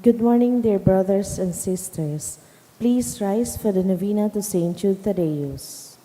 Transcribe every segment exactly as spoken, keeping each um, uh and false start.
Good morning, dear brothers and sisters. Please rise for the novena to Saint Jude Thaddeus.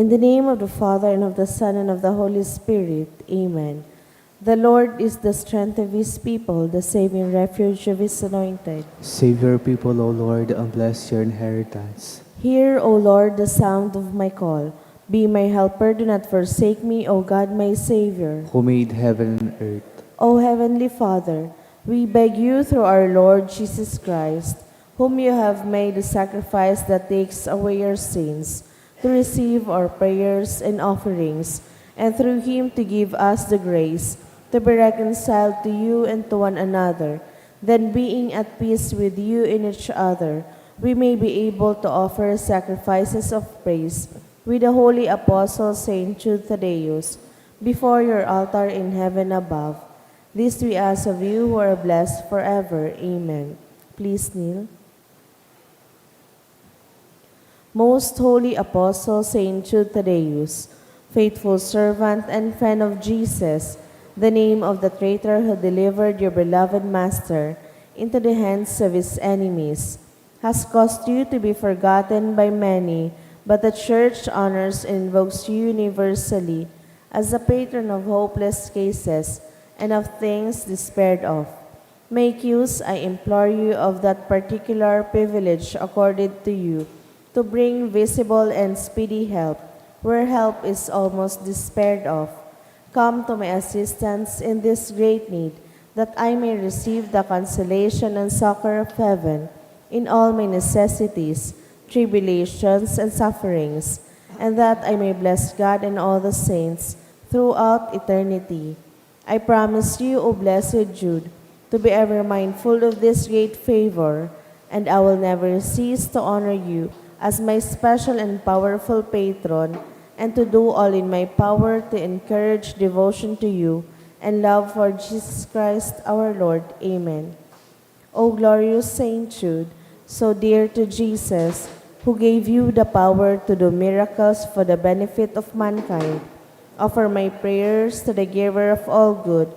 In the name of the Father, and of the Son, and of the Holy Spirit. Amen. The Lord is the strength of his people, the saving refuge of his anointed. Save your people, O Lord, and bless your inheritance. Hear, O Lord, the sound of my call. Be my helper, do not forsake me, O God, my Savior. Who made heaven and earth. O Heavenly Father, we beg you through our Lord Jesus Christ, whom you have made a sacrifice that takes away our sins, to receive our prayers and offerings, and through him to give us the grace to be reconciled to you and to one another. Then, being at peace with you and each other, we may be able to offer sacrifices of praise with the holy apostle Saint Jude Thaddeus before your altar in heaven above. This we ask of you who are blessed forever. Amen. Please kneel. Most holy apostle Saint Jude Thaddeus, faithful servant and friend of Jesus, the name of the traitor who delivered your beloved Master into the hands of his enemies, has caused you to be forgotten by many, but the Church honors and invokes you universally as the patron of hopeless cases and of things despaired of. Make use, I implore you, of that particular privilege accorded to you to bring visible and speedy help where help is almost despaired of. Come to my assistance in this great need, that I may receive the consolation and succor of heaven in all my necessities, tribulations, and sufferings, and that I may bless God and all the saints throughout eternity. I promise you, O blessed Jude, to be ever mindful of this great favor, and I will never cease to honor you as my special and powerful patron, and to do all in my power to encourage devotion to you and love for Jesus Christ our Lord. Amen. O glorious Saint Jude, so dear to Jesus, who gave you the power to do miracles for the benefit of mankind, offer my prayers to the Giver of all good,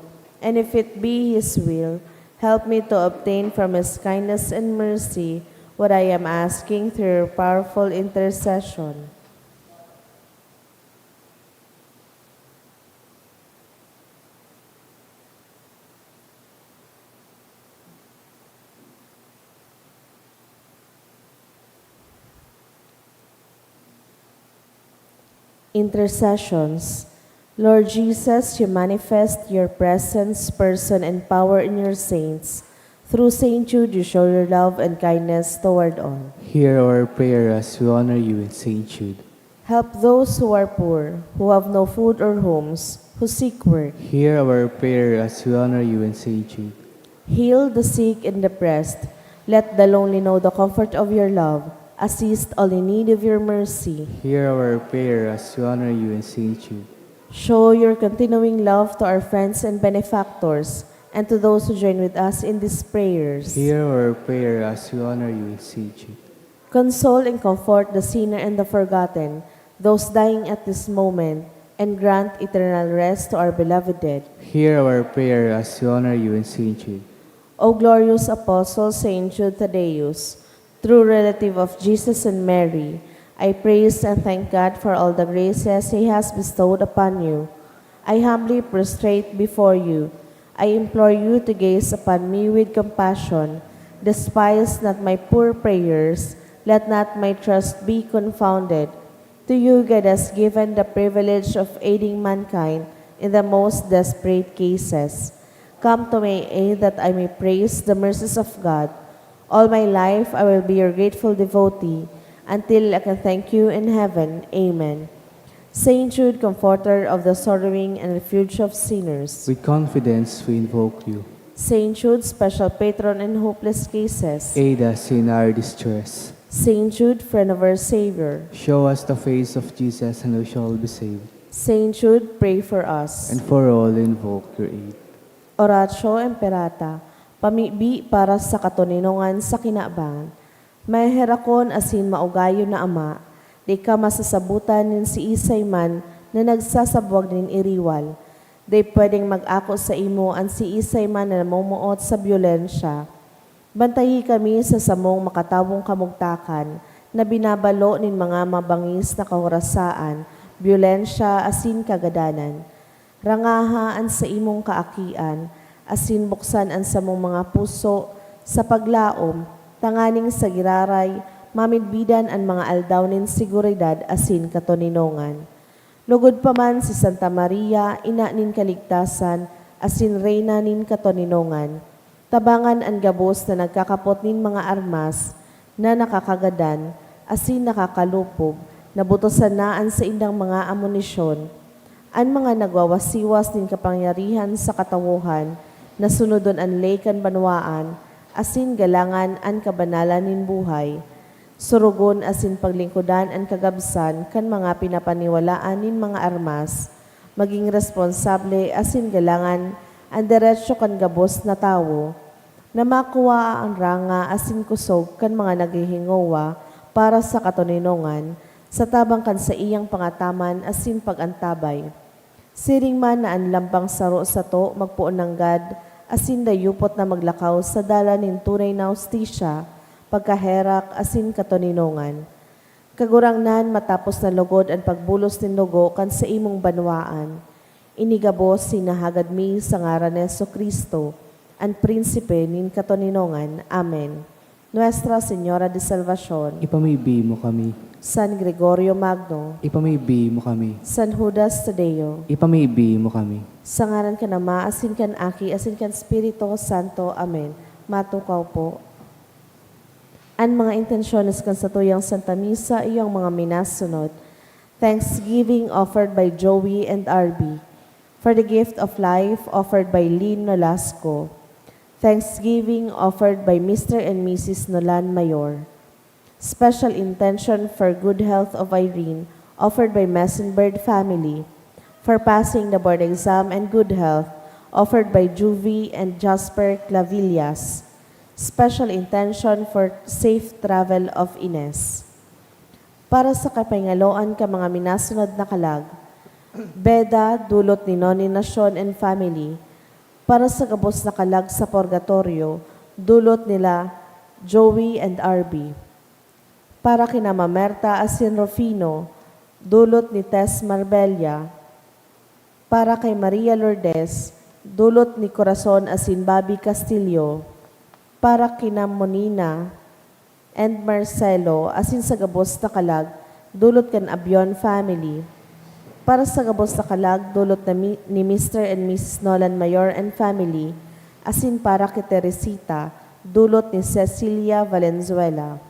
and if it be His will, help me to obtain from His kindness and mercy what I am asking through your powerful intercession. Intercessions. Lord Jesus, you manifest your presence, person, and power in your saints. Through Saint Jude, you show your love and kindness toward all. Hear our prayer as we honor you in Saint Jude. Help those who are poor, who have no food or homes, who seek work. Hear our prayer as we honor you in Saint Jude. Heal the sick and depressed. Let the lonely know the comfort of your love. Assist all in need of your mercy. Hear our prayer as we honor you in Saint Jude. Show your continuing love to our friends and benefactors, and to those who join with us in these prayers. Hear our prayer as we honor you in Saint Jude. Console and comfort the sinner and the forgotten, those dying at this moment, and grant eternal rest to our beloved dead. Hear our prayer as we honor you in Saint Jude. O glorious Apostle Saint Jude Thaddeus, true relative of Jesus and Mary, I praise and thank God for all the graces He has bestowed upon you. I humbly prostrate before you. I implore you to gaze upon me with compassion. Despise not my poor prayers. Let not my trust be confounded. To you God has given the privilege of aiding mankind in the most desperate cases. Come to my aid that I may praise the mercies of God. All my life I will be your grateful devotee until I can thank you in heaven. Amen. Saint Jude, comforter of the sorrowing and refuge of sinners. With confidence we invoke you. Saint Jude, special patron in hopeless cases. Aid us in our distress. Saint Jude, friend of our Savior. Show us the face of Jesus and we shall be saved. Saint Jude, pray for us. And for all invoke your aid. Oratio Imperata, pamibi para sa katoninongan sa kinaban. Maheherakon asin maugayon na Ama, di ka masasabotan nin siisay man na nagsasabwag nin iriwal. Di pwedeng mag-ako saimo an siisay man na namumuot sa byolensya. Bantayi kami sa samong makatawong kamugtakan na binabalo nin mga mabangis na kahorasaan, byolensya asin kagadanan. Rangaha an saimong kaakian, asin buksan an samong mga puso sa paglaom, tanganing sa giraray mamidbidan an mga aldaw nin seguridad asin katoninongan. Lugod pa man si Santa Maria, ina nin kaligtasan asin reyna nin katoninongan, tabangan an gabos na nagkakapot nin mga armas na nakakagadan asin nakakalupog, nabutosan na an saindang mga amunisyon. An mga nagwawasiwas nin kapangyarihan sa katawohan na sunodon an ley kan banwaan asin galangan an kabanalan nin buhay. Sorogon asin paglingkodan an kagabsan kan mga pinapaniwalaan nin mga armas, magin responsable asin galangan an deretso kan gabos na tawo, na makuwaa an ranga asin kosog kan mga naghihingowa para sa katoninongan, sa tabang kan saiyang pangataman asin pag-antabay. Siring man na an lambang saro sato magpoon nanggad asin dayupot na maglakaw sa dalan nin tunay na hustisya, pagkaherak asin katoninongan. Kagurangnan, matapos na logod an pagbulos nin dugo kan saimong banwaan, ini gabos sinahagad mi sa ngaran ni Jesu-Cristo, an Prinsipe nin katoninongan. Amen. Nuestra Señora de Salvacion. Ipamibi mo kami. San Gregorio Magno. Ipamibi mo kami. San Judas Tadeo. Ipamibi mo kami. Sa ngaran kan Ama, asin kan Aki, asin kan Espiritu Santo. Amen. Matukaw po. An mga intensyones kan satuyang Santa Misa iyo ang mga minasunod. Thanksgiving offered by Joey and Arby. For the gift of life offered by Lynn Nolasco. Thanksgiving offered by Mister and Missus Nolan Mayor. Special intention for good health of Irene offered by Mesenbird family. For passing the board exam and good health offered by Juvie and Jasper Clavillas. Special intention for safe travel of Ines. Para sa kapangaloan kan mga minasunod na kalag, Beda, dulot ni Noni Nacion and family. Para sa gabos na kalag sa purgatorio, dulot nila Joey and Arby. Para kina Mamerta asin Rufino, dulot ni Tess Marbella. Para kay Maria Lourdes, dulot ni Corazon asin Bobby Castillo. Para kina Monina and Marcelo asin sa gabos na kalag, dulot kan Abion family. Para sa gabos na kalag, dulot na mi-, ni Mister and Missus Nolan Mayor and family, asin para ki Teresita, dulot ni Cecilia Valenzuela.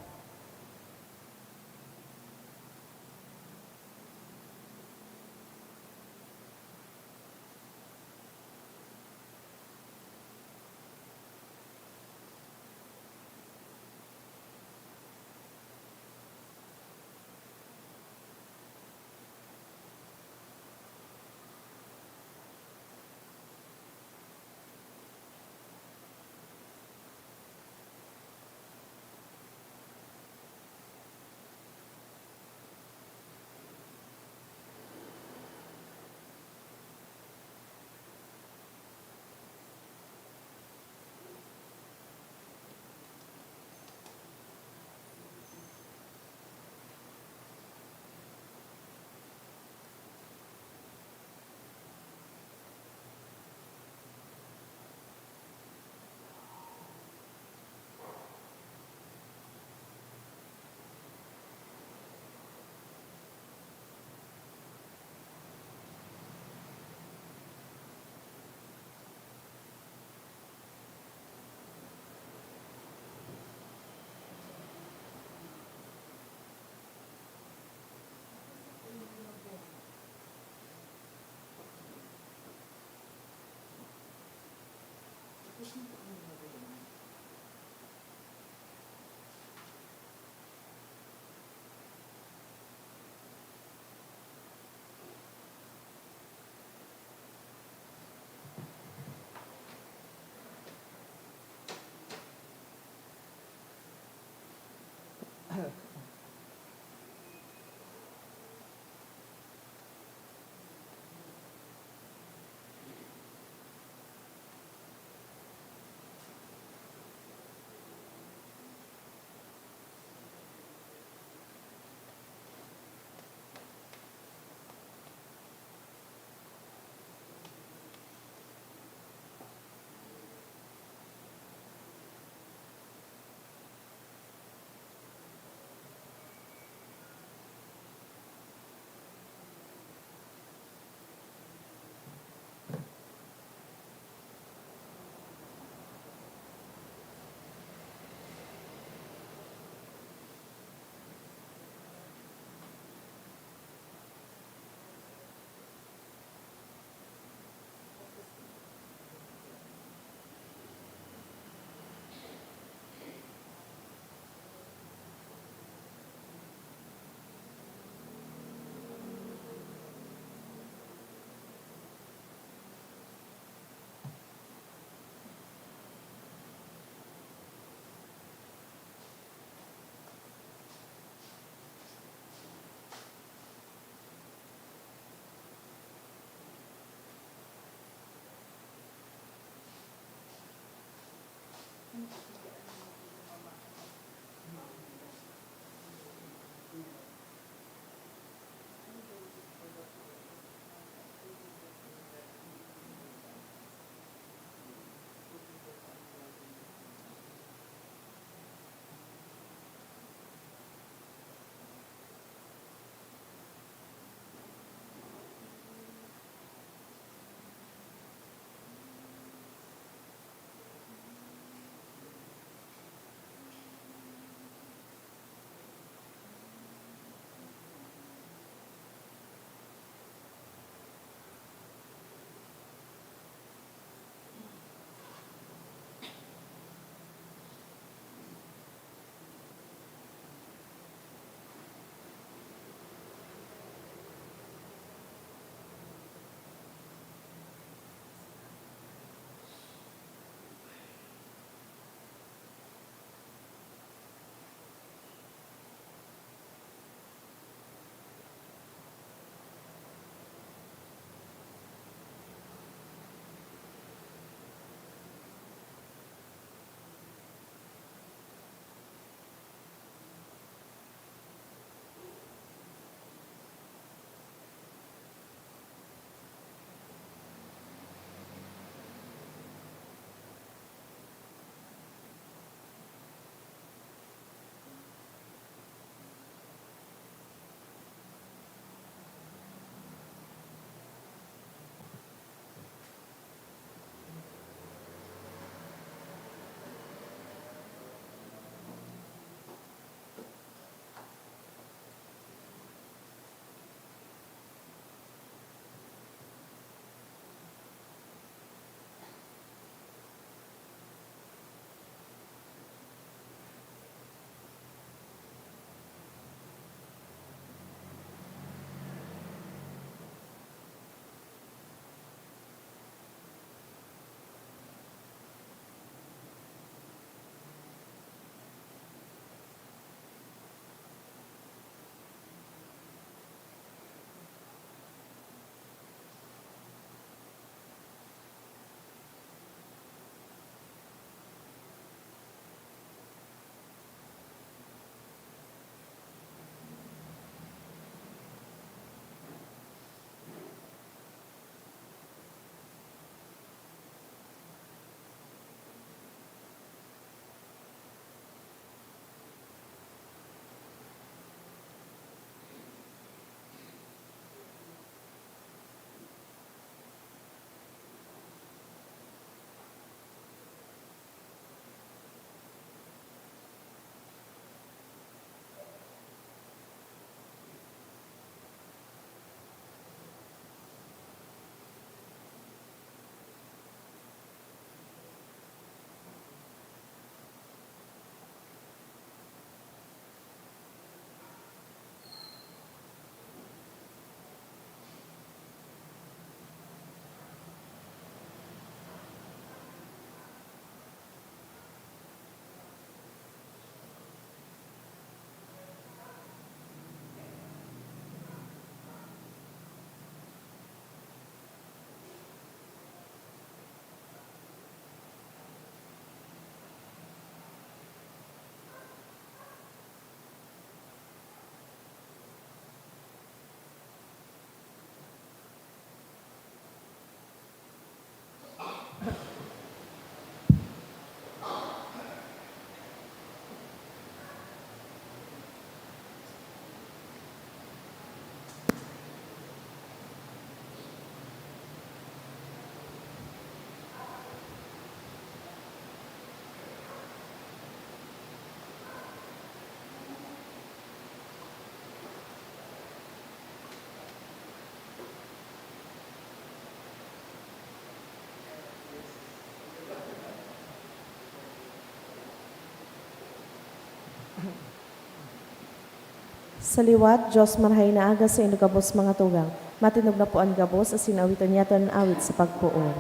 Sa liwat, Dios, marahay na aga saindo gabos, mga tugang. Matindog na po an gabos, asin awiton niyato an awit sa pagpoon.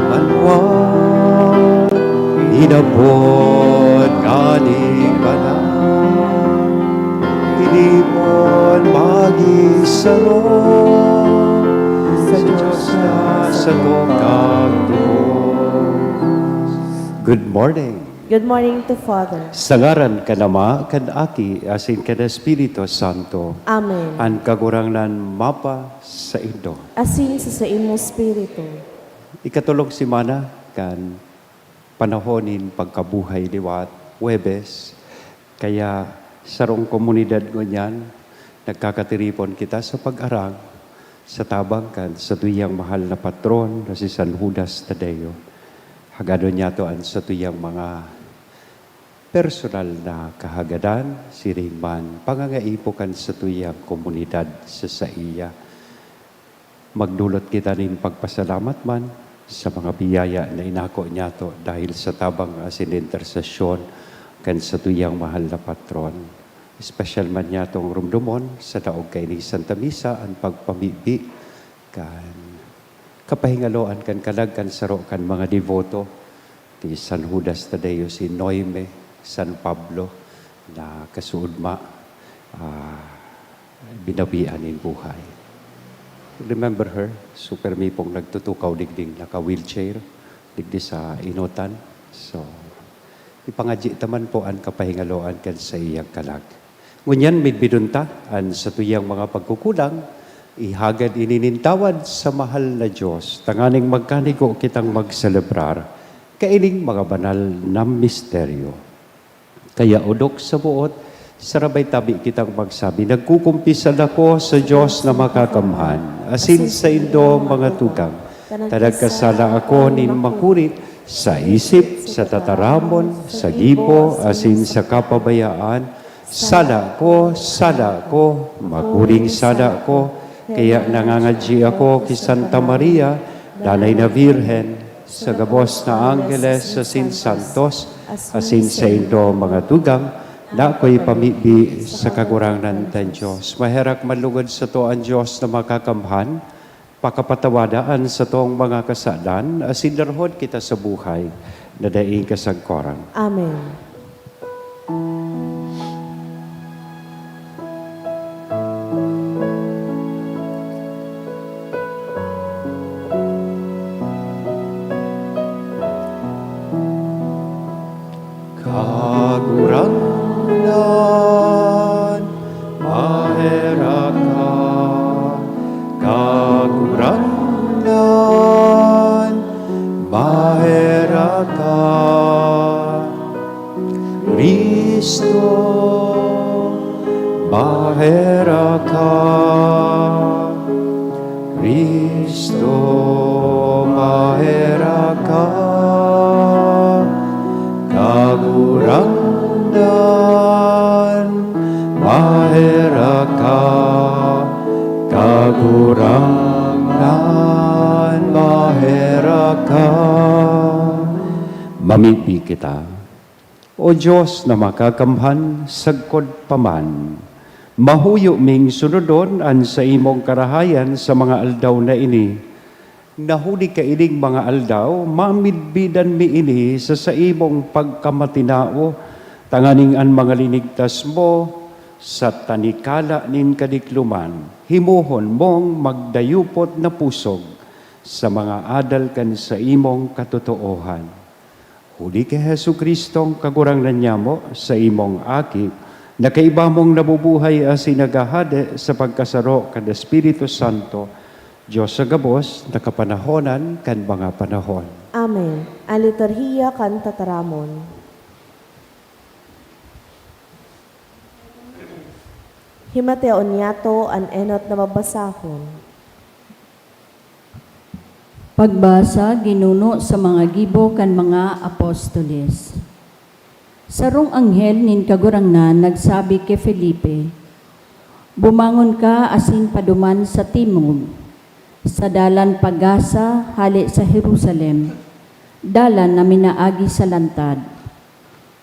Banwa, inapod nganing banal, ini man maging saro sa Dios na satong kagtubos. Good morning. Good morning to Father. Sa ngaran kan Ama, kan Aki, asin kan Espiritu Santo. Amen. An Kagurangnan mapa saindo. Asin sa saimo espiritu. Ikatolong semana kan panahon nin pagkabuhay liwat, Huwebes. Kaya sarong komunidad ngunyan, nagkakatiripon kita sa pag-arang sa tabang kan satuyang mahal na patron na si San Judas Tadeo. Hagadon niyato an satuyang mga personal na kahagadan, siring man pangangaipo kan satuyang komunidad sa saiya. Magdolot kita nin pagpasalamat man sa mga biyaya na inako niyato dahil sa tabang asin intersesyon kan satuyang mahal na patron. Espesyal man niyatong rumdomon sa daog kaini Santa Misa an pagpamibi kan kapahingaloan kan kalag kan saro kan mga deboto, ki San Judas Tadeo, si Noime, San Pablo, na kasuodma, ah, binawian nin buhay. Remember her? So, permi pong nagtutukaw digding naka-wheelchair, digdi sa enotan. So, ipangadyi ta man po an kapahingaloan kan saiyang kalag. Ngunyan, midbidon ta an satuyang mga pagkukulang, ihagad ini nin tawad sa mahal na Dios, tanganing magkanigo kitang magselebrar kaining mga banal na misteryo. Kaya, odok sa boot, sarabay tabi kitang magsabi, "Nagkukumpisal ako sa Dios na makakamhan, asin saindo, mga tugang, ta nagkasala ako nin makurit sa isip, sa tataramon, sa gibo, asin sa kapabayaan. Sala ko, sala ko, makuring sala ko." Kaya nangangadyi ako ki Santa Maria, Danay na Birhen, sa gabos na anggeles asin santos, asin saindo, mga tugang, na ako'y pamibi sa Kagurangnan tang Dios. Maherak manlugod sato an Dios na makakamhan, pakapatawada an satong mga kasalan, asin darahon kita sa buhay na daing kasagkoran. Amen. Kagurangnan, maherak ka. Kagurangnan, maherak ka. Cristo, maherak ka. Cristo, maherak ka. Kagurangnan, maherak ka. Kagurangnan, maherak ka. Mamibi kita. O Dios na makakamhan, sagkod pa man, mahuyo ming sunodon an saimong karahayan sa mga aldaw na ini, na huli kaining mga aldaw, mamidbidan mi ini sa saimong pagkamatinao, tanganing an mga linigtas mo sa tanikala nin kadikloman, himohon mong magdayupot na pusog sa mga adal kan saimong katotoohan. Huli ki Jesu-Cristong Kagurangnan nyamo, saimong Aki, na kaiba mong nabubuhay asin naghahade sa pagkasaro kan Espiritu Santo, Dios sa gabos, na kapanahonan kan mga panahon. Amen. An liturhiya kan tataramon. Himateon niyato an enot na babasahon. Pagbasa ginuno sa mga gibo kan mga apostoles. Sarong anghel nin Kagurangnan nagsabi ki Felipe, Bumangon ka asin paduman sa timog, sa dalan pa Gaza hale sa Jerusalem, dalan na minaagi sa lantad.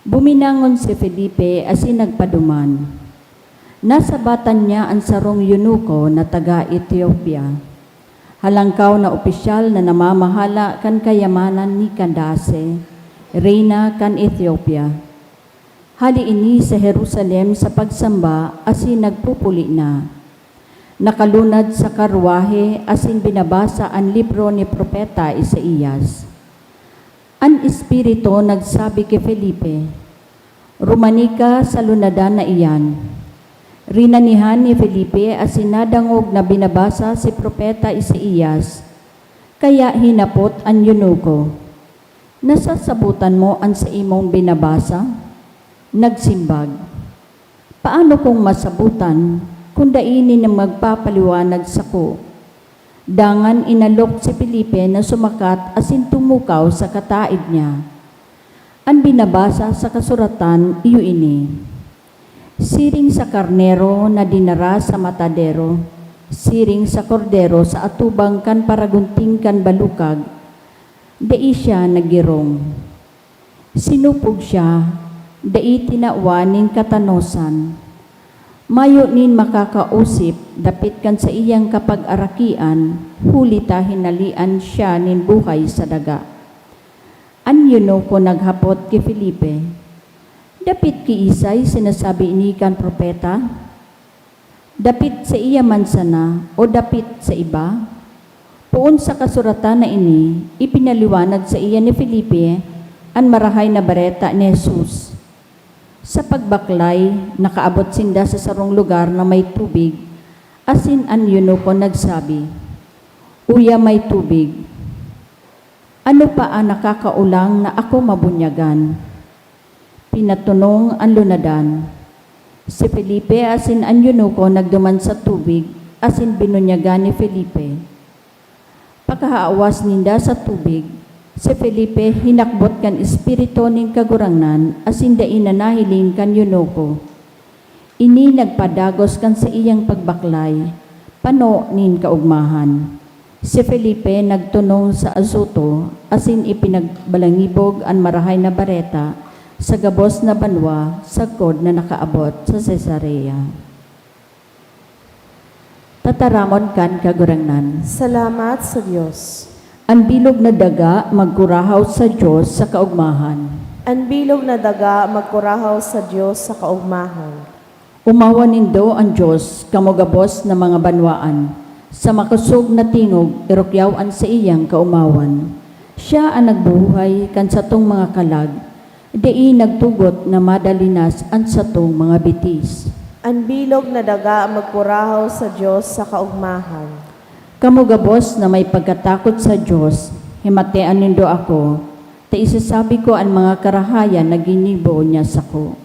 Buminangon si Felipe asin nagpaduman. Nasabatan niya an sarong eunuko na taga Etiopia, halangkaw na opisyal na namamahala kan kayamanan ni Candace, reyna kan Etiopia. Hale ini sa Jerusalem sa pagsamba asin nagpupuli na. Nakalunad sa karwahe asin binabasa an libro ni Propeta Isaias. An Espiritu nagsabi ki Felipe, "Rumani ka sa lunadan na iyan." Rinanihan ni Felipe asin nadangog na binabasa si Propeta Isaias, kaya hinapot an eunuko, "Nasasabotan mo an saimong binabasa?" Nagsimbag, "Paano kong masabotan kun dai nin magpapaliwanag sako?" Dangan inalok si Felipe na sumakat asin tumukaw sa kataed niya. An binabasa sa kasuratan iyo ini, "Siring sa karnero na dinara sa matadero, siring sa kordero sa atubang kan paragunting kan balukag, dai siya naggirong. Sinupog siya, dai tinawan nin katanosan. Mayo nin makakaosip dapit kan saiyang kapagarakian, huli ta hinalean siya nin buhay sa daga." An eunuko naghapot ki Felipe, "Dapit kiisay sinasabi ini kan propeta? Dapit saiya man sana o dapit sa iba?" Poon sa kasuratan na ini, ipinaliwanag saiya ni Felipe an Marahay na Bareta ni Jesus. Sa pagbaklay, nakaabot sinda sa sarong lugar na may tubig, asin an eunuko nagsabi, "Uya may tubig. Ano pa an nakakaolang na ako mabunyagan?" Pinatunong an lunadan. Si Felipe asin an eunuko nagduman sa tubig asin binunyagan ni Felipe. Pakaawas ninda sa tubig, si Felipe hinakbot kan Espiritu nin Kagurangnan asin dai na nahiling kan eunuko. Ini nagpadagos kan saiyang pagbaklay, pano nin kaogmahan. Si Felipe nagtunong sa Azoto asin ipinagbalangibog an Marahay na Bareta sa gabos na banwa sagkod na nakaabot sa Cesarea. Tataramon kan Kagurangnan. Salamat sa Dios. An bilog na daga magkurahaw sa Dios sa kaogmahan. An bilog na daga magkurahaw sa Dios sa kaogmahan. Omawan nindo an Dios, kamo gabos na mga banwaan. Sa makosog na tingog, irukyaw an saiyang kaomawan. Siya an nagbuhay kan satong mga kalag, dai nagtugot na madalinas an satong mga bitis. An bilog na daga magkurahaw sa Dios sa kaogmahan. Kamo gabos na may pagkatakot sa Dios, himatean nindo ako, ta isasabi ko an mga karahayan na ginibo niya sako.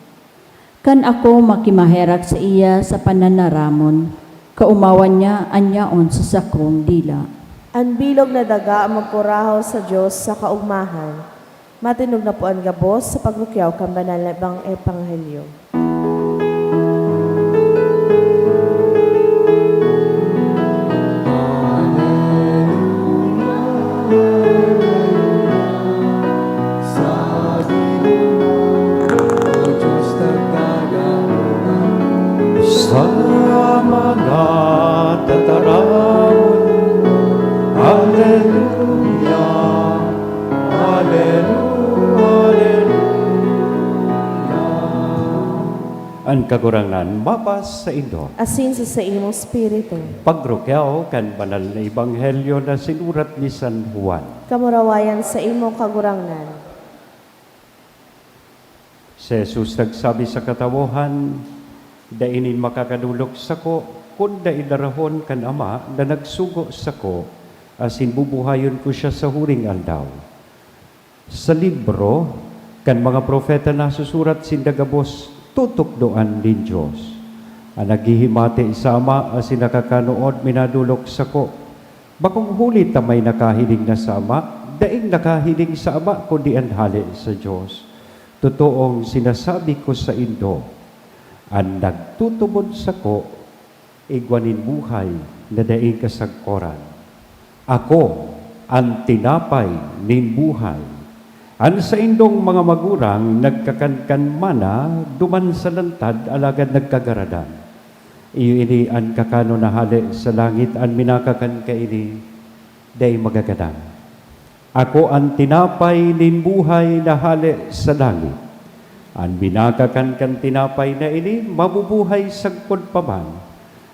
Kan ako makimaherak saiya sa pananaramon, kaomawan niya an yaon sa sakong dila. An bilog na daga magkurahaw sa Dios sa kaogmahan. Matindog na po an gabos sa pagrukyaw kan banal na ebang-, ebanghelyo. Sa mga tataramon mo. Aleluya, aleluya, aleluya. An Kagurangnan mapasaindo. Asin sa saimong espiritu. Pagrukyaw kan banal na ebanghelyo na sinurat ni San Juan. Kamurawayan saimo, Kagurangnan. Si Jesus nagsabi sa katawohan, "Dai nin makakadolok sako, kun dai darahon kan Ama na nagsugo sako, asin bubuhayon ko siya sa huring aldaw." Sa libro kan mga propeta nasusurat sinda gabos tutukdoan nin Dios. An naghihimati sa Ama asin nakakanood minadolok sako. Bakong huli ta may nakahiling na sa Ama, daing nakahiling sa Ama kundi an hale sa Dios. Totoong sinasabi ko saindo, an nagtutubod sako, Igwa nin buhay na daing kasagkoran. Ako an tinapay nin buhay. An saindong mga magurang nagkakan kan mana duman sa lantad, alagad nagkagaradan. Iyo ini an kakanon na hale sa langit, an minakakan kaini dai magagadan. Ako an tinapay nin buhay na hale sa langit. An minakakan kan tinapay na ini mabubuhay sagkod pa man.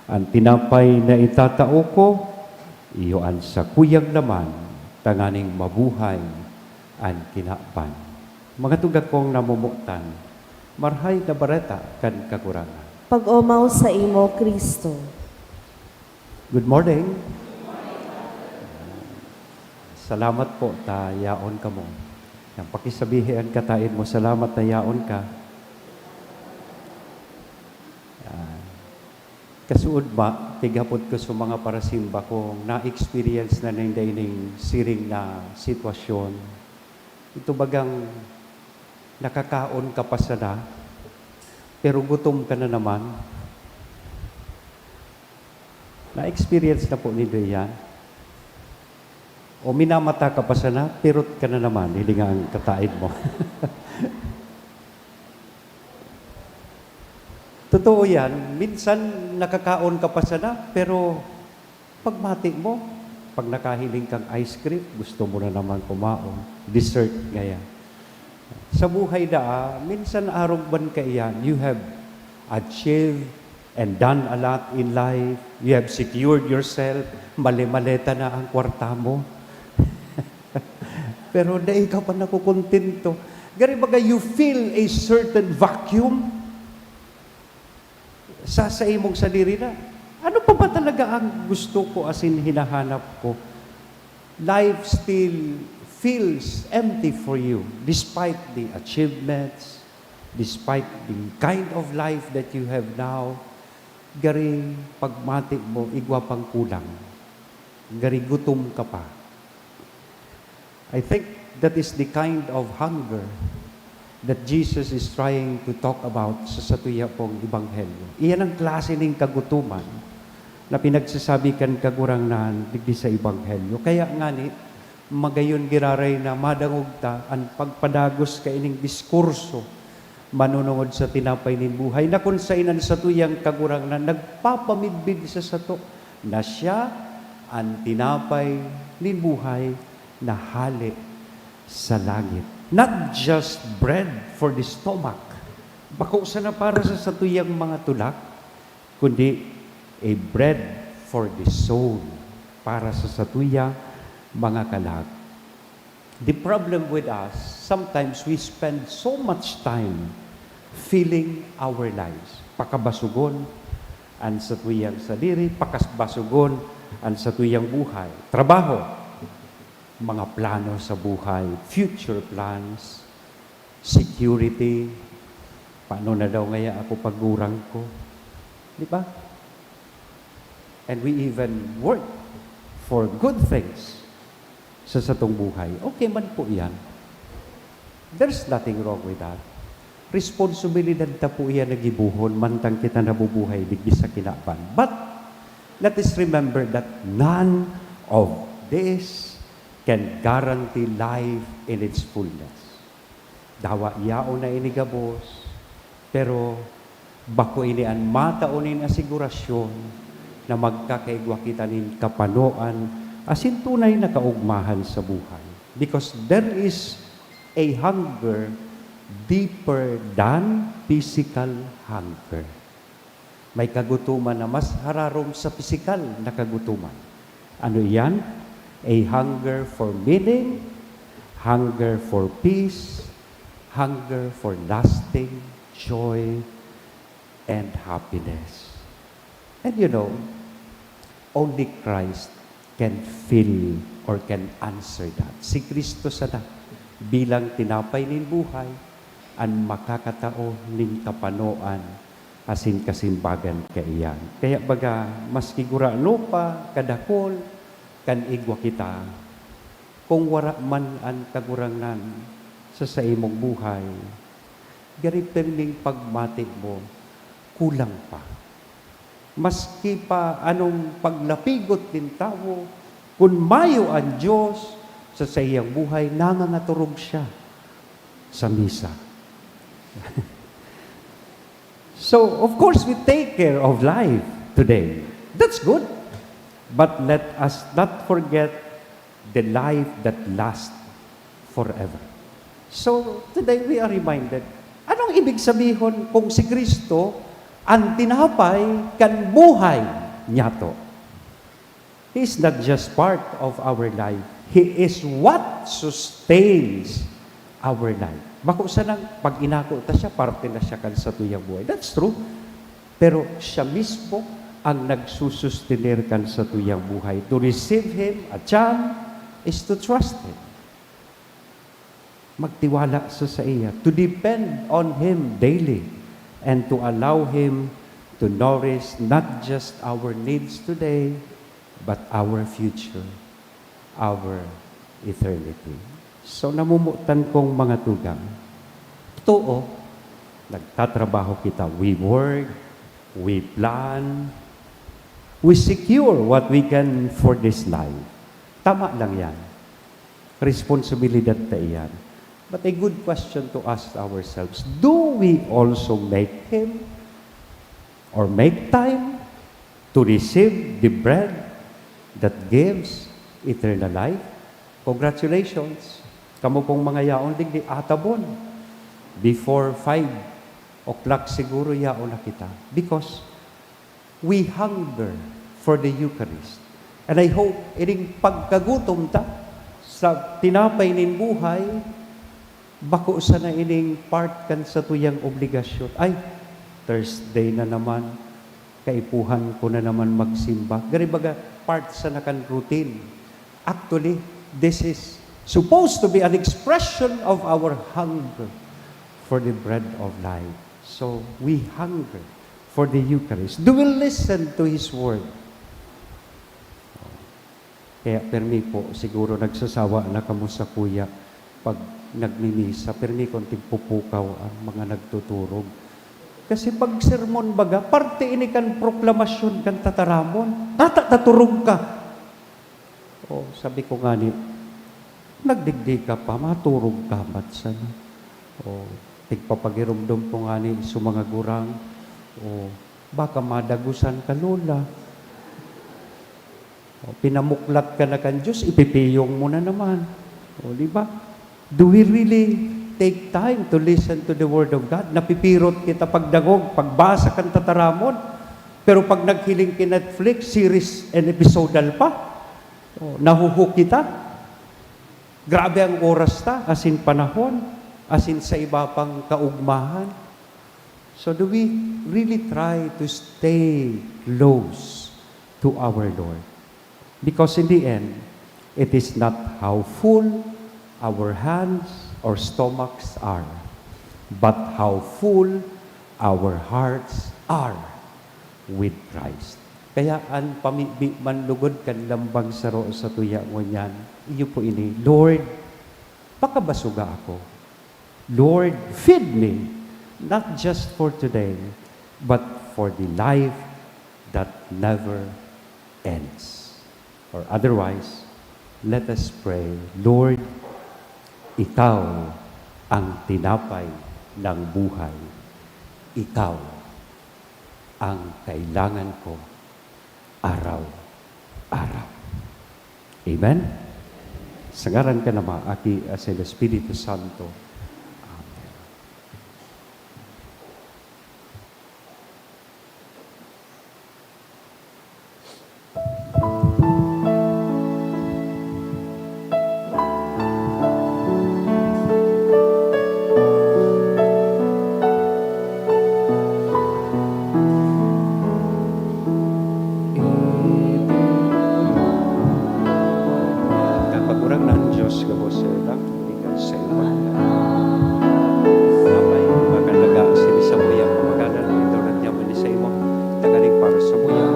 An tinapay na itatao ko, iyo an sakuyang laman, tanganing mabuhay an kinaban. Mga tugang kong namomotan, Marahay na Bareta kan Kagurangnan. Pag-omaw saimo, Cristo. Good morning. Salamat po ta yaon kamo. Yan, pakisabihi an kataed mo, "Salamat ta yaon ka." Yan. Kasuodma, tighapot ko sa mga parasimba kung na-experience na ninda ining siring na sitwasyon. Ito bagang nakakaon ka pa sana, pero gutom ka na naman? Na-experience na po nindo iyan? O minamata ka pa sana, pirot ka na naman, hiling an kataed mo. Totoo yan. Minsan, nakakaon ka pa sana, pero pagmati mo, pag nakahiling kang ice cream, gusto mo na naman kumaon. Dessert, ngaya. Sa buhay daa, minsan arog man kaiyan, you have achieved and done a lot in life. You have secured yourself. Male-maleta na ang kwarta mo. Pero dai ka pa nakukontento. Gari baga, you feel a certain vacuum sa, sa imong sadiri na, "Ano pa ba talaga ang gusto ko asin hinahanap ko?" Life still feels empty for you despite the achievements, despite the kind of life that you have now. Gari pagmati mo, igwa pang kulang. Gari gutom ka pa. I think that is the kind of hunger that Jesus is trying to talk about sa satuya pong ebanghelyo. Iyan ang klase ning kagutoman na pinagsasabi kan Kagurangnan digdi sa ebanghelyo. Kaya ngani, magayon giraray na madangog ta an pagpadagos kaining diskurso manunungod sa tinapay nin buhay, na kun saen an satuyang Kagurangnan nagpapamidbid sa sato na siya an tinapay nin buhay na hale sa langit. Not just bread for the stomach, bako sana para sa satuyang mga tulak, kundi a bread for the soul, para sa satuyang mga kalag. The problem with us, sometimes we spend so much time filling our lives. Pakabasogon an satuyang sadiri, pakabasogon an satuyang buhay. Trabaho, mga plano sa buhay, future plans, security, paano na daw ngaya ako pagurang ko? Di ba? And we even work for good things sa satong buhay. Okay man po yan. There's nothing wrong with that. Responsibilidad ta po iyan na gibohon mantang kita nabubuhay digdi sa kinaban. But let us remember that none of this can guarantee life in its fullness. Dawa yaon na ini gabos, pero bako ini an matao nin asigurasyon na magkakaigwa kita nin kapanoan asin tunay na kaogmahan sa buhay. Because there is a hunger deeper than physical hunger. May kagutoman na mas hararom sa pisikal na kagutoman. Ano iyan? A hunger for meaning, hunger for peace, hunger for lasting joy and happiness. And you know, only Christ can fill or can answer that. Si Cristo sana, bilang tinapay nin buhay, an makakatao nin kapanoan asin kasimbagan kaiyan. Kaya baga, maski gurano pa kadakul kan igwa kita, kung wara man an Kagurangnan sa saimong buhay, gari pirming pagmati mo, kulang pa. Maski pa anong paglapigot nin tawo, kun mayo an Dios sa saiyang buhay, nangangaturog siya sa misa. So, of course, we take care of life today. That's good. But let us not forget the life that lasts forever. So, today we are reminded, anong ibig sabihon kung si Kristo an tinapay kan buhay niyato? He is not just part of our life. He is what sustains our life. Bako sanang pag inako ta siya, parte na siya kan satuyang buhay. That's true. Pero siya mismo ang nagsusustener kan satuyang buhay. To receive Him, a John, is to trust Him. Magtiwala sa saiya, to depend on Him daily, and to allow Him to nourish not just our needs today, but our future, our eternity. So, namumutan kong mga tugang, too, nagtatrabaho kita. We work, we plan, we secure what we can for this life. Tama lang yan. Responsibilidad ta iyan. But a good question to ask ourselves, do we also make Him or make time to receive the bread that gives eternal life? Congratulations! Kamo pong mga yaon digdi, atabon. Before five o'clock siguro, yaon na kita. Because we hunger for the Eucharist. And I hope ining pagkagutom ta sa tinapay nin buhay, bako sana ining part kan satuyang obligasyon. Ay, Thursday na naman, kaipuhan ko na naman magsimba. Gari baga, part sana kan routine. Actually, this is supposed to be an expression of our hunger for the bread of life. So, we hunger for the Eucharist. Do we listen to His word? Kaya permi po, siguro nagsasawa na kamo sa kuya pag nagmimisa, permi kong tigpupukaw ang mga nagtuturog. Kasi pag sermon baga, parte ini kan proklamasyon kan tataramon. Tata, taturog ka. O, sabi ko ngani, "Nagdigdi ka pa, maturog ka man sana." O, tigpapagiromdom ko ngani sa mga gurang, o, baka madagusan ka, Lola. O, pinamuklat ka na kan Diyos, ipipiyong mo na naman. O, di ba? Do we really take time to listen to the Word of God? Napipirot kita pagdangog, pagbasa kan tataramon. Pero pag naghiling ki Netflix, series and episodal pa, o, nahuhook kita. Grabe ang oras ta, asin panahon, asin sa iba pang kaugmahan. So do we really try to stay close to our Lord? Because in the end, it is not how full our hands or stomachs are, but how full our hearts are with Christ. Kaya an pamibi man lugod kan lambang saro sa tuya ngunyan, iyo po ini, "Lord, pakabasoga ako. Lord, feed me, not just for today, but for the life that never ends." Or otherwise, let us pray, "Lord, Ikaw ang tinapay ng buhay. Ikaw ang kailangan ko araw-araw." Amen? Sa ngaran kan Ama, Aki, asin Espiritu Santo. Amen. Kapagurang na an Dios gabos sa ilang, ikan sa ilang. Napay, magalaga, sinisabuyan, magalaga, ito na niya, mali sa imo, tagaling para sa buya.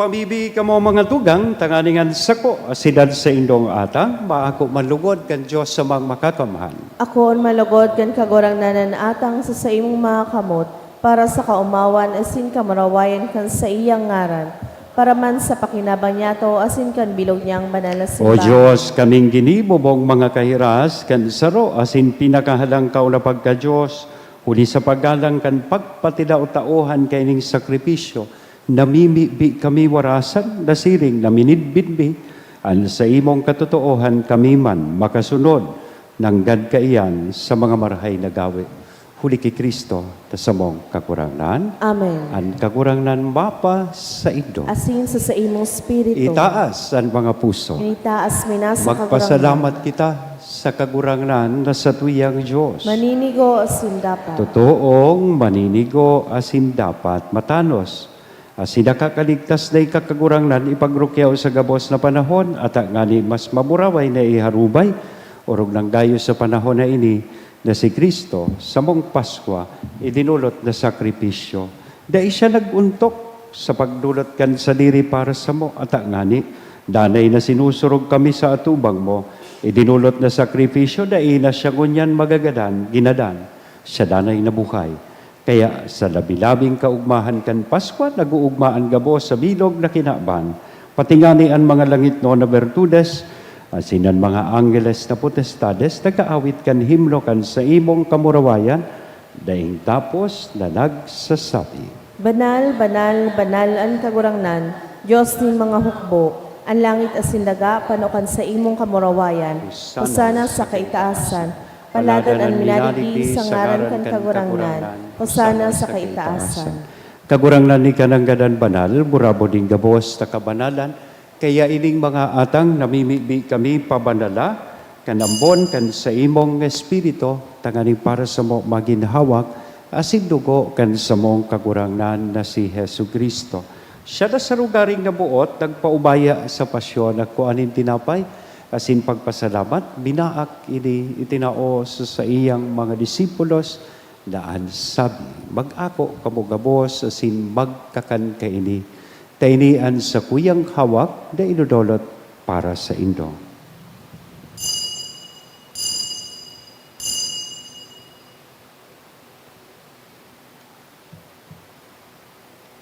Pamibi kamo, mga tugang, tanganing an sako asin an saindong atang maako man lugod kan Dios Amang Makakamhan. Akoon man lugod kan Kagurangnan an atang sa saimong mga kamot, para sa kaomawan asin kamurawayan kan saiyang ngaran, para man sa pakinabang niyato asin kan bilog niyang banal na simbahan. O Dios, kaming ginibo mong mga kahiras kan saro asin pinakahalangkaw na pagka-Dios, huli sa paggalang kan pagpatidao-taohan kaining sakripisyo, namimibi kami warasan na siring na minidbid mi an saimong katotoohan, kami man makasunod nanggad kaiyan sa mga marahay na gawe. Huli ki Cristo, ta samong Kagurangnan. Amen. An Kagurangnan mapasaindo. Asin sa saimong espiritu. Itaas an mga puso. Itaas mi na sa Kagurangnan. Magpasalamat kita sa Kagurangnan na satuyang Dios. Maninigo asin dapat. Totoong maninigo asin dapat. Matanos asin nakakaligtas na ika, Kagurangnan, ipagrukyaw sa gabos na panahon, ata ngani mas maburaway na iharubay, orog nang gayo sa panahon na ini, na si Cristo, samong Paskwa, idinolot na sakripisyo. Dai siya nag-ontok sa pagdolot kan sadiri para samo, ata ngani, danay na sinusurog kami sa atubang mo, idinolot na sakripisyo, dai na siya ngunyan magagadan, ginadan, siya danay na buhay. Kaya sa labi-labing kaugmahan kan Paskwa, nag-oogma an gabos sa bilog na kinaban, pati ngani an mga langitnon na bertudes, asin an mga anggeles na potestades, nag-aawit kan himno kan saimong kamurawayan, daing tapos na nagsasabi, "Banal, banal, banal an Kagurangnan, Dios nin mga hukbo, an langit asin daga pano kan saimong kamurawayan. Hosana sa kaitaasan. Paladan an minadigdi sa ngaran kan Kagurangnan. Hosana sa kaitaasan." Kagurangnan, ika nanggad an banal, burabod nin gabos na kabanalan. Kaya ining mga atang namimibi kami pabanala kan ambon kan saimong Espiritu, tanganing para samo magin hawak asin dugo kan samong Kagurangnan na si Jesu-Cristo. Siya na sa lugaring naboot, nagpaubaya sa pasyon, nagkua nin tinapay, asin pagpasalamat, binaak ini, itinao sa saiyang mga disipulos, na an sabi, "Mag-ako kamo gabos asin magkakan kaini, ta ini an sakuyang hawak na idodolot para saindo."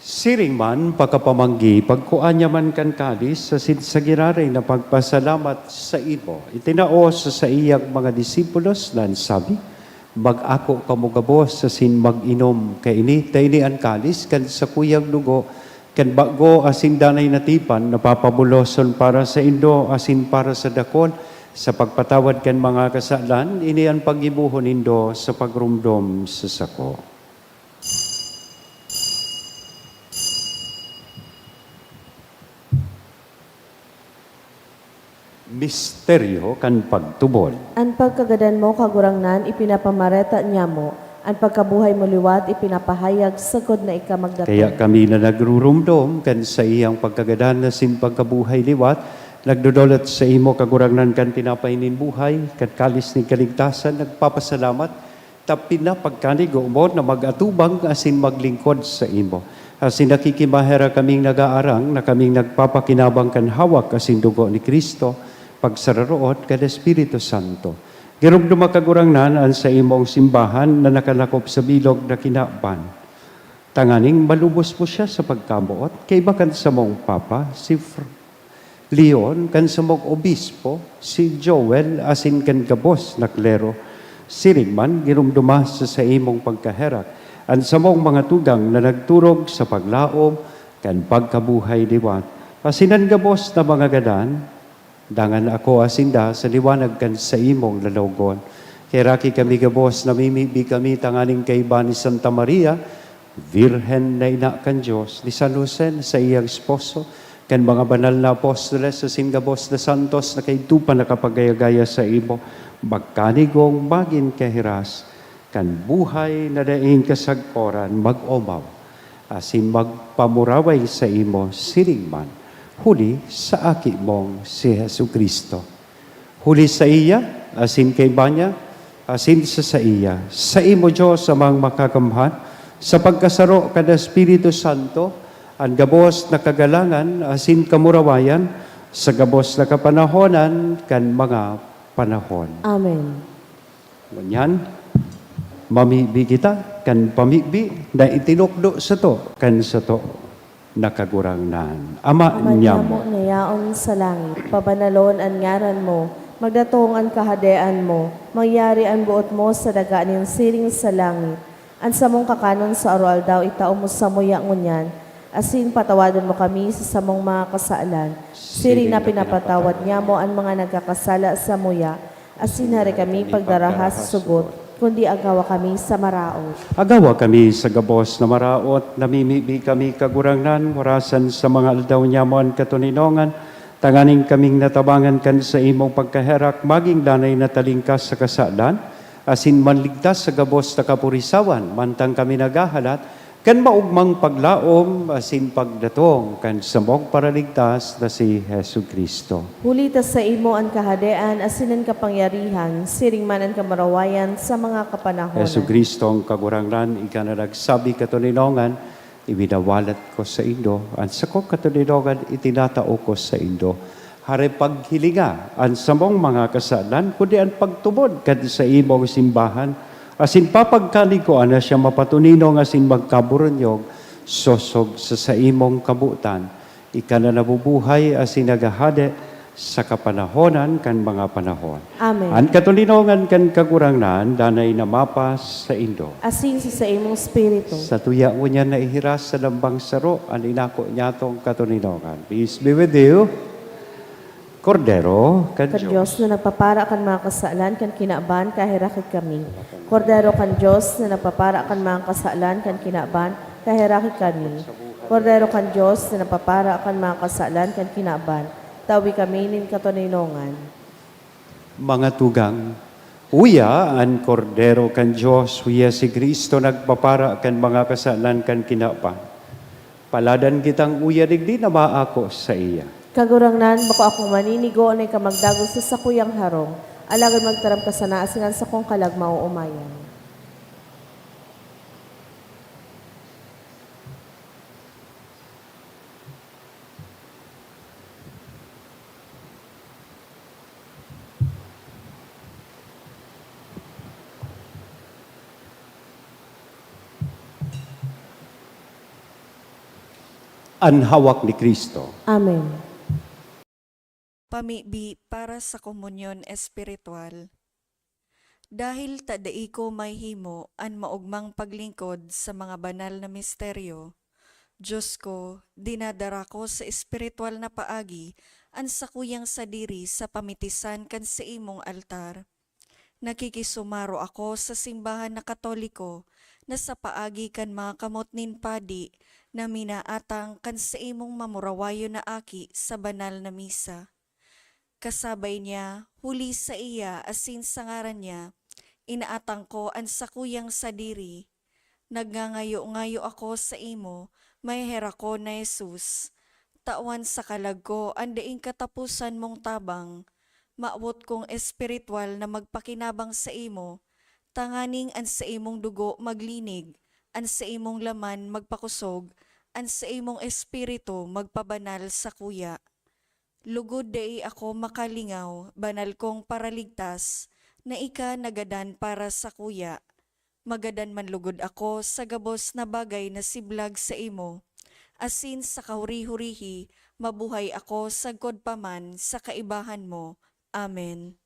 Siring man, pakapamanggi, pagkua niya man kan kalis, asin sa giraray na pagpasalamat saimo, itinao sa saiyang mga disipulos, na an sabi, "Mag-ako kamo gabos asin mag-inom kaini, ta ini an kalis kan sakuyang dugo kan bago asin danay na tipan, na papabuloson para saindo asin para sa dakul, sa pagpatawad kan mga kasalan. Ini an paggibohon nindo sa pagromdom sa sako." Misteryo kan pagtubod. An pagkagadan mo, Kagurangnan, ipinapamareta niamo, an pagkabuhay mo liwat ipinapahayag sagkod na ika magdatong. Kaya kami na nagruromdom kan saiyang pagkagadan asin pagkabuhay liwat, nagdodolot saimo, Kagurangnan, kan tinapay nin buhay, kan kalis nin kaligtasan, nagpapasalamat, ta pinapagkanig mo na mag-atubang asin maglingkod saimo. Asin nakikimaherak kaming nagaarang na kaming nagpapakinabang kan hawak asin dugo ni Cristo, pagsararoon kan Espiritu Santo. Giromdoma, Kagurangnan, an saimong simbahan na nakalakop sa bilog na kinaban, tanganing malubos mo siya sa pagkamoot, kaiba kan samong Papa, si Fr-, Leon, kan samong obispo, si Joel, asin kan gabos na klero. Siring man, giromdoma sa saimong pagkaherak an samong mga tugang na nagturog sa paglaom kan pagkabuhay liwat, asin an gabos na mga gadan, dangan akoa sinda sa liwanag kan saimong lalawogon. Kaheraki kami gabos, namimibi kami tanganing kaiba ni Santa Maria, Birhen na ina kan Dios, ni San Jose na saiyang esposo, kan mga banal na apostoles asin gabos na santos na kaidto pa nakapagaya-gaya saimo, magkanigong magin kahiras kan buhay na daing kasagkoran, mag-omaw asin magpamuraway saimo siring man, huli sa Aki mong si Jesu-Cristo. Huli saiya, asin kaiba niya, asin sa saiya, saimo, Dios Amang Makakamhan, sa pagkasaro kan Espiritu Santo, An gabos na kagalangan asin kamurawayan sa gabos na kapanahonan kan mga panahon. Amen. Ngunyan, mamibi kita kan pamibi na itinukdo sato kan sato na Kagurangnan. Ama Ama niamo. Niamo na yaon sa langit, pabanalon an ngaran mo, magdatong an kahadean mo, mangyari an boot mo sa daga nin siring sa langit. An samong kakanon sa aroaldaw itao mo samuya ngunyan, asin patawadon mo kami sa samong mga kasalan, siring na pinapatawad niamo an mga nagkakasala samuya, asin hari kami pagdaraha sa sugot, kundi agawa kami sa maraot. Agawa kami sa gabos na maraot, namimibi kami, Kagurangnan, warasan sa mga aldaw niamo an katoninongan, tanganing kaming natabangan kan saimong pagkaherak, magin danay na talingkas sa kasalan, asin manligtas sa gabos na kapurisawan, mantang kami naghahalat kan maogmang paglaom asin pagdatong kan samong Paraligtas na si Jesu-Cristo. Huli ta saimo an kahadean asin an kapangyarihan, siring man an kamurawayan sa mga kapanahonan. Jesu-Cristo, ang Kagurangnan, ika na nagsabi, "Katoninongan, iwinawalat ko saindo, an sakong katoninongan itinatao ko saindo." Hare paghilinga an samong mga kasalan, kundi an pagtubod kan saimong simbahan, asin papagkalingkoan na siya mapatoninong asin magkaburunyog sosog sa saimong kabotan. Ika na nabubuhay asin naghahade sa kapanahonan kan mga panahon. Amen. An katoninongan kan Kagurangnan danay na mapasaindo. Asin sa saimong espiritu. Satuya ngunyan naihiras sa lambang saro an inako niyatong katoninongan. Peace be with you. Kordero kan Kan Dios. Dios na nagpapara kan mga kasalan kan kinaban, kaheraki kami. Kordero kan Dios na nagpapara kan mga kasalan kan kinaban, kaheraki kami. Kordero kan Dios na nagpapara kan mga kasalan kan kinaban, tawi kami nin katoninongan. Mga tugang, uya an Kordero kan Dios, uya si Cristo nagpapara kan mga kasalan kan kinaban. Paladan kitang uya digdi na maako saiya. Kagurangnan, bako akong maninigo na ika magdagos sa sakuyang harong, alagad magtaram ka sana asin an sakong kalag maoomayan. An hawak ni Cristo. Amen. Pamibi para sa komunyon espiritual. Dahil ta dai ko mahihimo an maogmang paglingkod sa mga banal na misteryo, Dios ko, dinadara ko sa espiritual na paagi an sakuyang sadiri sa pamitisan kan saimong altar. Nakikisumaro ako sa simbahan na Katoliko na sa paagi kan mga kamot nin padi na minaatang kan saimong mamurawayon na aki sa banal na misa. Kasabay niya, huli saiya asin sa ngaran niya, inaatang ko an sakuyang sadiri. Nagngangayo-ngayo ako saimo, maheherakon na Jesus. Tawan sa kalag ko an daing kataposan mong tabang. Mawot kong espiritual na magpakinabang saimo, tanganing an saimong dugo maglinig, an saimong laman magpakosog, an saimong espiritu magpabanal sakuya. Lugod dai ako makalingaw, banal kong Paraligtas, na ika nagadan para sakuya. Magadan man lugod ako sa gabos na bagay na siblag saimo, asin sa kahuri-hurihi mabuhay ako sagkod pa man sa kaibahan mo. Amen.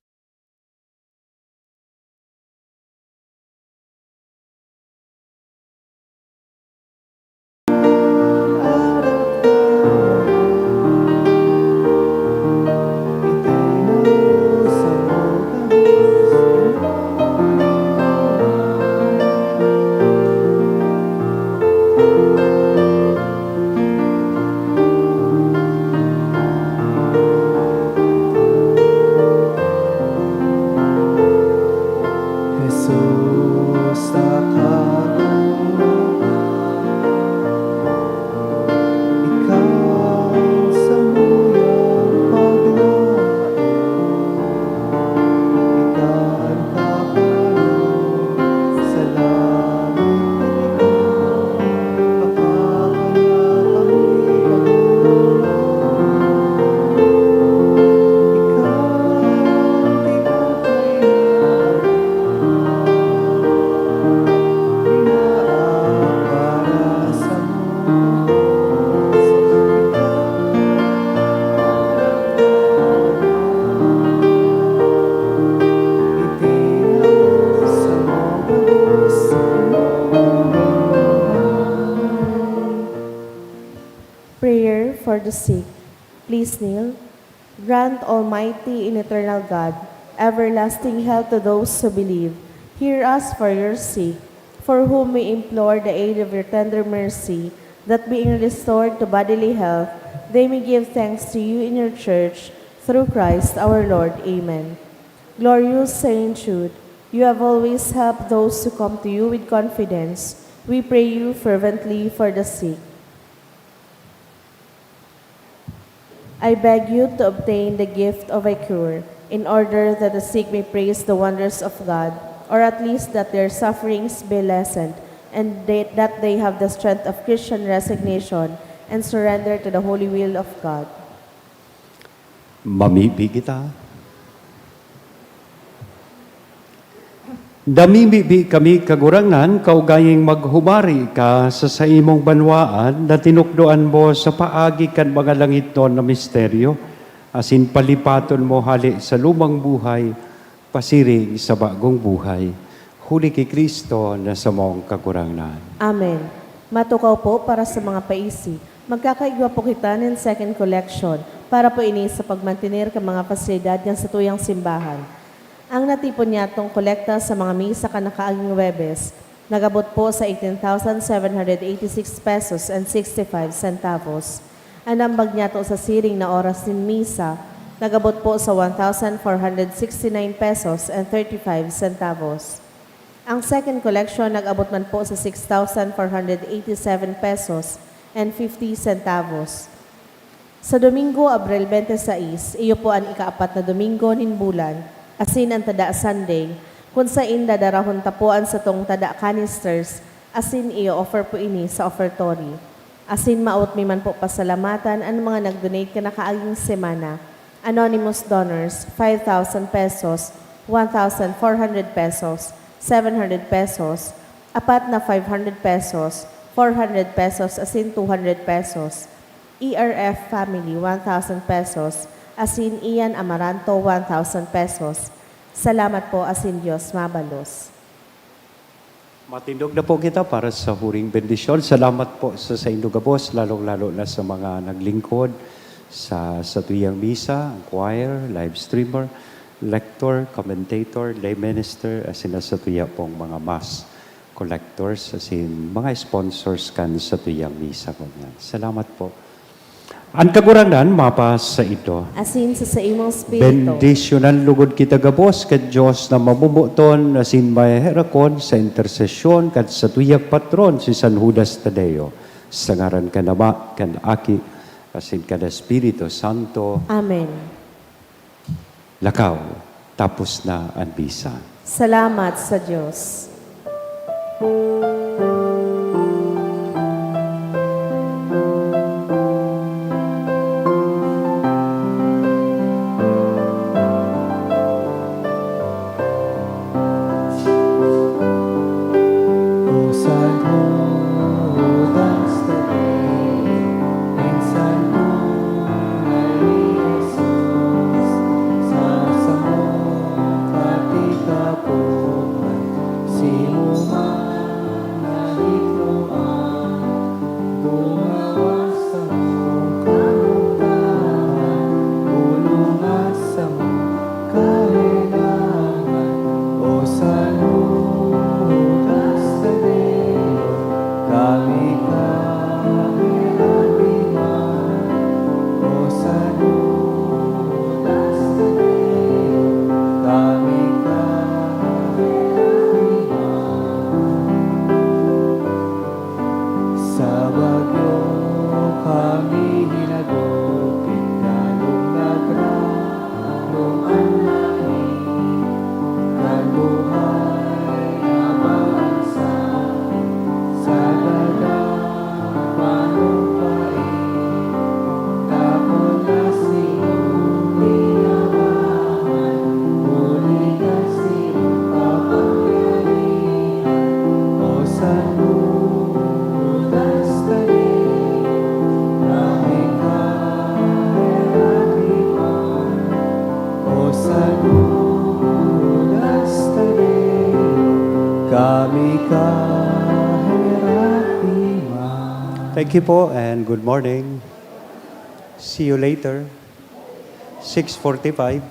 Please kneel. Grant, Almighty and eternal God, everlasting health to those who believe. Hear us for your sake, for whom we implore the aid of your tender mercy, that being restored to bodily health, they may give thanks to you in your church, through Christ our Lord. Amen. Glorious Saint Jude, you have always helped those who come to you with confidence. We pray you fervently for the sick. I beg you to obtain the gift of a cure, in order that the sick may praise the wonders of God, or at least that their sufferings be lessened, and they, that they have the strength of Christian resignation and surrender to the holy will of God. Mamibi kita. Namimibi kami, Kagurangnan, kaugaying maghumari ka sa saimong banwaan na tinukdoan mo sa paagi kan mga langitnon na misteryo, asin palipaton mo hale sa lumang buhay, pasiring sa bagong buhay, huli ki Cristo na samong Kagurangnan. Amen. Matukaw po para sa mga paisi. Magkakaigwa po kita nin second collection para po ini sa pagmantener kan mga pasilidad kan satuyang simbahan. Ang natipon niyatong kolekta sa mga misa kan nakaaging Huwebes, nag-abot po sa eighteen thousand seven hundred eighty-six pesos and sixty-five centavos. An ambag niyato sa siring na oras nin misa, nag-abot po sa one thousand four hundred sixty-nine pesos and thirty-five centavos. Ang second collection nag-abot man po sa six thousand four hundred eighty-seven pesos and fifty centavos. Sa Domingo, Abril twenty-six, iyo po an ikaapat na Domingo nin bulan, asin an tada Sunday, kun saen dadarahon ta po an satong tada canisters, asin i-offer po ini sa offertory. Asin maot mi man po pasalamatan an mga nag-donate kan nakaaging semana. Anonymous donors, five thousand pesos, one thousand four hundred pesos, seven hundred pesos, apat na five hundred pesos, four hundred pesos, asin two hundred pesos. E R F family, one thousand pesos, asin Ian Amaranto, one thousand pesos. Salamat po, asin Dios mabalos. Matindog na po kita para sa huring bendisyon. Salamat po sa saindo gabos, lalong-lalo na sa mga naglingkod sa satuyang misa, ang choir, live streamer, lector, commentator, lay minister, asin na satuya pong mga mass collectors, asin mga sponsors kan satuyang misa, ngunyan. Salamat po. An Kagurangnan mapasaindo. Asin sa saimong espiritu. Bendisyonan lugod kita gabos kan Dios na mamomoton asin maheherakon sa intersesyon kan satuyang patron, si San Judas Tadeo. Sa ngaran kan Ama, kan Aki, asin kan Espiritu Santo. Amen. Lakaw, tapos na an misa. Salamat sa Dios. Thank you po and good morning. See you later. Six forty-five.